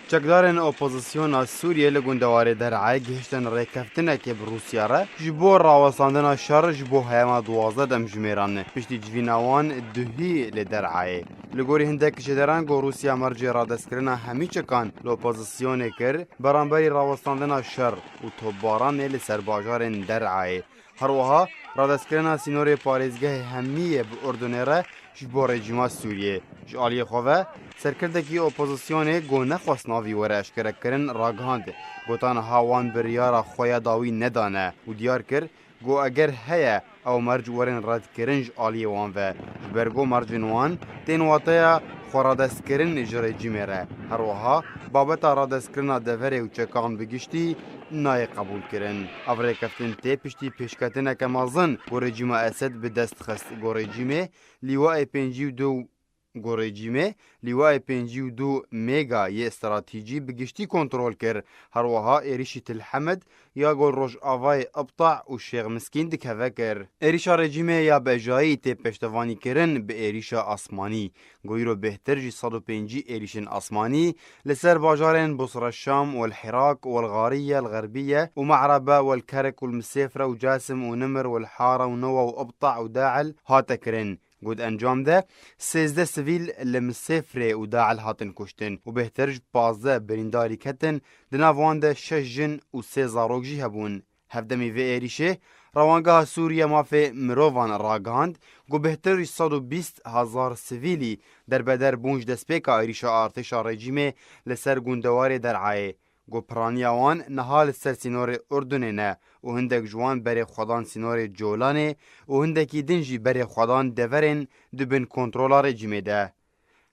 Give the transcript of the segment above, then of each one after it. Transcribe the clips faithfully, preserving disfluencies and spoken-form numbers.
Çekdarên opozisyona Sûriyê li gundewarê Der'ayê gihiştin rêkeftinekê bi Rûsya re ji bo rawestandina şer ji bo heyama duwazdeh demjimêran. Piştî civîna wan duhî li Der'ayê. Li gorî hindek jêderan got Rûsya mercê radestkirina hemî çekan li opozisyonê kir beramberî rawestandina şer û topbaranê li ser bajarên Der'ayê. Her wiha radestkirina sînorê parêzgehê hemî yê bi Urdunê re ji bo rejîma Sûriyê. Ji aliyê xwe ve, serkirdekî opozisyonê got nexwest navî were eşkerekirin ragihand. Got niha wan biryara xwe ya dawî nedane û diyar kir, got eger heye ew merc werin redkirin ji aliyê wan ve. Ji ber got mercên wan tên wateya xweradestkirin ji rejîmê re. Her wiha babeta radestkirina deverê û çekan bi giştî nayê qebûlkirin. Ev rêkeftin tê piştî pêşketineke mezin ku rejîma Esed bi dest xist. Got rejîmê lîwayê pêncî û du got rejîmê lîwayê pêncî û du mega yê stratejî bi giştî kontrol kir. Her wiha êrişî Til Hemed ya gol Rojavayê Ibta û Şêx Miskîn dikeve kir. Êrişa rejîmê ya bejayî tê pêştevanîkirin bi êrişa asmanî. Got îro bêhtir ji sed û pêncî êrişên asmanî li ser bajarên Busra Şam, Wel Hirak, Wel Xariye, El Xerbiye û Me'rebe, Wel Kerik û Misêfre û Casim û Nimir, Wel Hara û Newa û Ibta û Dail hate kirin. Got encam de sêzdeh sivîl li Misêfrê û Dail hatin kuştin û bêhtir ji pazdeh birîndarî ketin, di nav wan de şeş jin û sê zarok jî hebûn. Hevdemî vê êrîşê, Rewangeha Sûriye Mafê Mirovan ragihand ku bêhtir ji sed û bîst hezar sivîlî derbeder bûn ji destpêka êrîşa artêşa rejîmê li ser gundewarê Der'ayê. Got piraniya wan niha li ser sînorê Urdunê ne û hindek ji wan berê xwedan sînorê Colanê û hindekî din jî berê xwedan deverên di bin kontrola rejîmê de.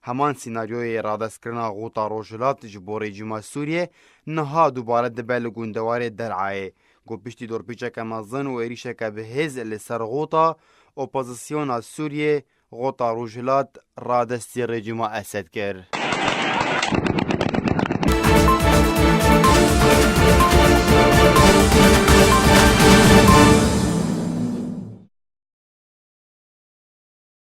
Heman sînaryoyê radestkirina Xûta Rojhilat ji bo rejîma Sûriyê niha dubare dibe li gundewarê Der'ayê. Got piştî dorpîçeke mezin û êrîşeke bi hêz li ser Xûta, opozisyona Sûriyê Xûta Rojhilat radestî rejîma Esed kir.